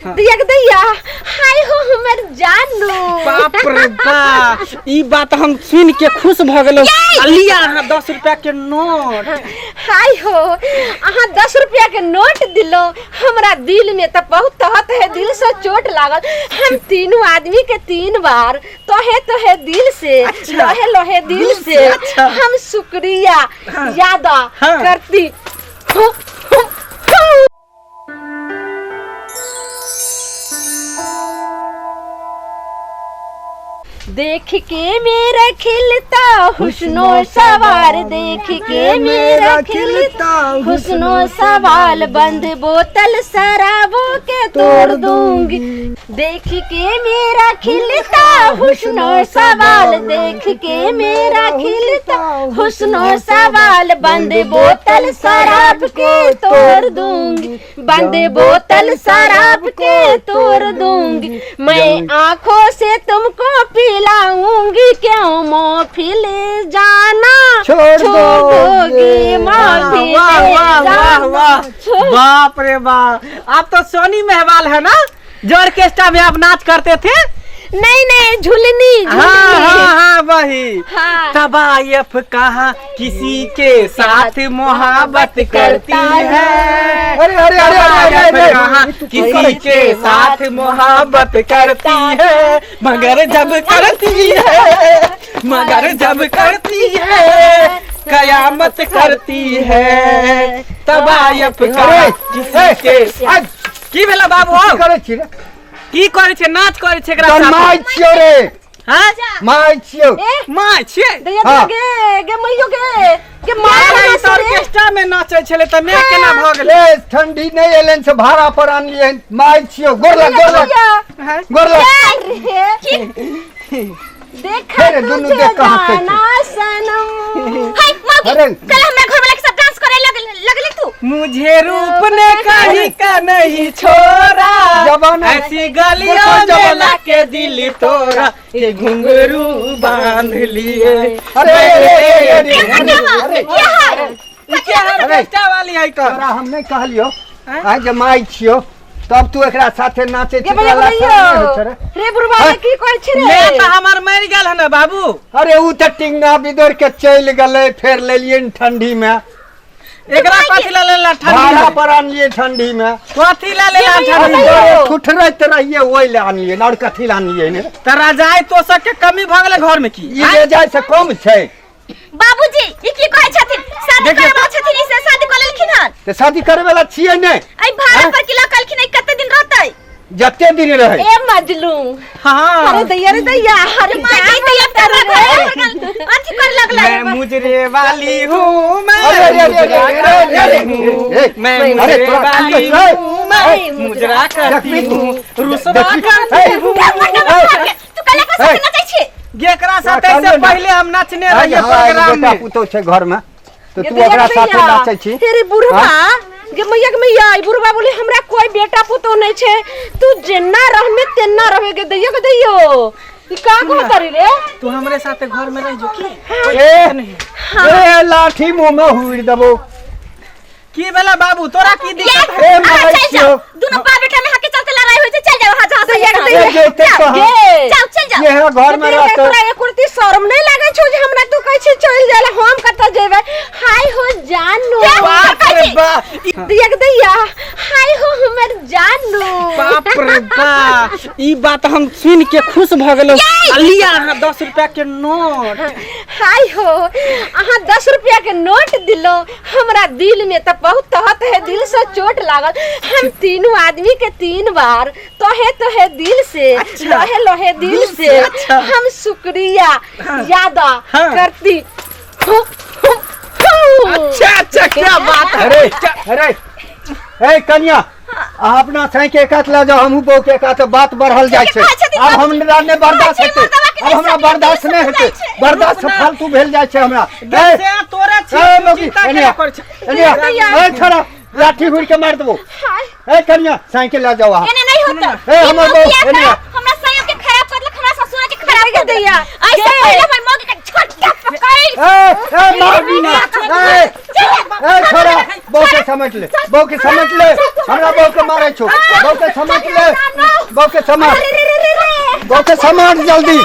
दैया के दैया, हाय हो हमर जानू। बाप रे बा, ई बात हम सुन के खुश भ गेलहुँ। आ लिया अहाँ 10 रुपया के नोट। हाय हो, अहाँ 10 रुपया के नोट दिलो, हमरा दिल में तो बहुत तहत है, दिल से चोट लागल। हम तीनों आदमी के 3 बार तोहे तोहे दिल से, अच्छा। लोहे लोहे दिल से, अच्छा। हम शुक्रिया हाँ। यादा हाँ। करती हूँ, हूँ, हूँ। देख के मेरा खिलता हुस्नो सवार, देख के मेरा खिलता हुस्नो सवाल, बंद बोतल शराबों के तोड़ दूंगी। देख के मेरा खिलता हुस्नो सवाल, देख के मेरा खिलता हुस्नो सवाल, बंद बोतल शराब के तोड़ दूंगी, बंद बोतल शराब के तोड़ दूंगी। मैं आंखों से तुमको पिलाऊंगी, क्यों मोहफिल जाना छोड़ दोगी, दोगे। मोहफिल वाह, वाह, वाह, जाना वाह। छोड़। बाप रे बाप, आप तो सोनी मेहवाल है ना, जो ऑर्केस्ट्रा में आप नाच करते थे? नहीं नहीं, झुलनी, हाँ, झुलनी। हाँ, हाँ, वही। हाँ। तबायफ कहाँ किसी के साथ मोहब्बत करती है। अरे, अरे, अरे, अरे, अरे, अरे, तबायफ कहाँ ये तू किसी करे। के साथ मोहब्बत करती है, मगर जब करती है, मगर जब करती है, कयामत करती है। तबायफ कहाँ अरे, किसी के आज की भेला बाबू? की करै छी रे? की करै छै? नाच करै छै एकरा तोहर साथे। माय छियौ रे। हाँ? माय छियौ। ए? माय छियै? दैया हाँ। गे, गे मैयो गे, गे माय अरे, ई कहाँ तऽ से रे? ऑर्केस्ट्रा में नाचै छलै तऽ मैं केना भऽ गेलै? ए, ठंडी नहि एलनि से भाड़ा पर आनलियनि। माय छियौ, गोर लग, गोर लग। दैया। हाँ? गोर लग। अरे, देखा अरे, दुनू तुझे देख कहाँ से जाना सनम। हाय, मौगी, अरे। कल हमरा घर वाला के साथ डांस करे लगली तू। मुझे रूप ने कहीं का नहीं छोड़ा, जमाना। ऐसी गलियों देखो में जमाना। लाके दिल तोड़ा, ये घुंघरू बांध लिए। अरे, अरे, अरे, अरे, अरे, अरे, क्या है? ई क्या है? अरे। ऑर्केस्ट्रा वाली है तो। तोरा हम नहीं कहलियो आँय? आइ जे माय छियौ तब तू एकरा साथे नाचे गे भैया भैया रे बुढ़वा हाँ? की कहै छी रे? मैं तो हमार मर गेल है ना बाबू। अरे उ तऽ टिंगा बिदोर के चलि गेलै, फेर लेलियै ठंडी में। एकरा कथी ला लेला ठंडी भाड़ा में? पर आनलियै ठंडी में। कथी ला लेला ये ठंडी में? भैया। ठुठरैत रहियै ओहि ले आनलियै, आओर कथी ले आनलियै ने? त रजाई तो सबके कमी भ गेलै घर में की? ई रजाई से कम छै। बाबूजी, ई की कहै छथिन? शादी देखियौ करे वाला छथिन, ई से शादी कऽ लेलखिन हन। तऽ शादी करे वाला छियै नै। एहि भाड़ा आँय? पर की लऽ कहलखिन, ई कते दिन रहतै? जते दिन रहै। ए मजलूम। हाँ। अरे दैया रे दैया, अरे माय क्या के दैया बोलता तर रे? अथी कर लगलै। मैं मुजरे वाली हूँ, मैं अरे, अरे, अरे, मुजरा अरे, अरे, अरे, करती हूँ, अरे, मैं अरे, मुजरे तोरा वाली की कहै छै? हूँ, मैं मुजरा करती देखबी तू। हूँ, रुसवा देखबी। करती ए, हूँ। ए, तू कल एकरा साथे ए। नचै छी? एकरा साथे कहलियौ से ने। पहले हम नचने आइ रहिए हमरा एगो प्रोग्राम बेटा में। पुतोह छै घर में, तऽ गे तू दैया ओकरा गे साथे दैया, नाचै छी। तेरे बुढ़वा गे मैया गे मैया, ई बुढ़वा बोले हमरा कोई बेटा पुतोह नहीं छै, तू जेना रहमे तेना रहबे। गे दैयो गे दैयो, ई का कहत रे? तू हमरे साथे घर में रह जो की? ए, नहीं। ए, लाठी मुंह में हुइर देबो। की भेला बाबू, तोरा की दिक्कत है? ए, अहाँ मारै चलि छियौ। जाउ, दुनू बाप बेटा में हके चलते लड़ाई होइ छै, चलि जाउ अहाँ जहाँ से दैया गे यहाँ। दैया। ए, जेतै कहाँ? गे। जाउ, चलि जाउ। इएह घर में गे, रहतै। तोरा एक कुर्ती शरम नहीं लागै छौ जे हमरा तू कहै छी चलि जाय ला, हम कतऽ जेबै? हाय हो जानू। बाप रे बाप, दैया गे दैया, हाय हो हमर जानू। बाप रे बा, ई बात हम सुन के खुश भ गेलहुँ। आ लिया अहाँ 10 रुपया के नोट। हाय हो, अहाँ 10 रुपया के नोट दिलो, हमरा दिल में तो बहुत तहत है, दिल से चोट लागल। हम तीनों आदमी के 3 बार तोहे तोहे दिल से, अच्छा। लोहे लोहे दिल से, अच्छा। हम शुक्रिया यादा हाँ। करती हूँ, हूँ, हूँ। अच्छा अच्छा, क्या बात है। अरे, अरे, ए कनिया, अहाँ अपना साई के एकात लऽ जाउ, हमहूँ बहू के एकात, बात बढ़ल जाइ छै। कहै छथिन आब हमरा नहि बर्दाश्त कहै हेतै, छै, मर्दवा के आब हमरा नहि बर्दाश्त नहि समझ हेतै, जाइ छै। बर्दाश्त से फालतू भेल जाइ छै हमरा। ए, से तोरा छी, ए, तू मौगी, चिंता एने केना आ, करै छै? एने आ, दैया। ए, छोड़ा, लाठी हुड़ के मारि देबो। हाय। ए कनिया, साइकिल लऽ जाउ अहाँ। एने नहीं होता। ए, ई हमर मौगी बहू, आके एने आ। हमरा सायो के खराब कर देलक, हमरा ससुरा के खराब गे कर देलक। दैया, ऐसे गे। पहले हमर मौगी के छोटका पकड़। ए, ए, मारबी ना। ए, ए छोरा, बहू के समेट ले, बहू के समेट ले, हमरा बहू के मारै छौ, बहू के समेट ले, बहू के समेट, बहू के समेट जल्दी।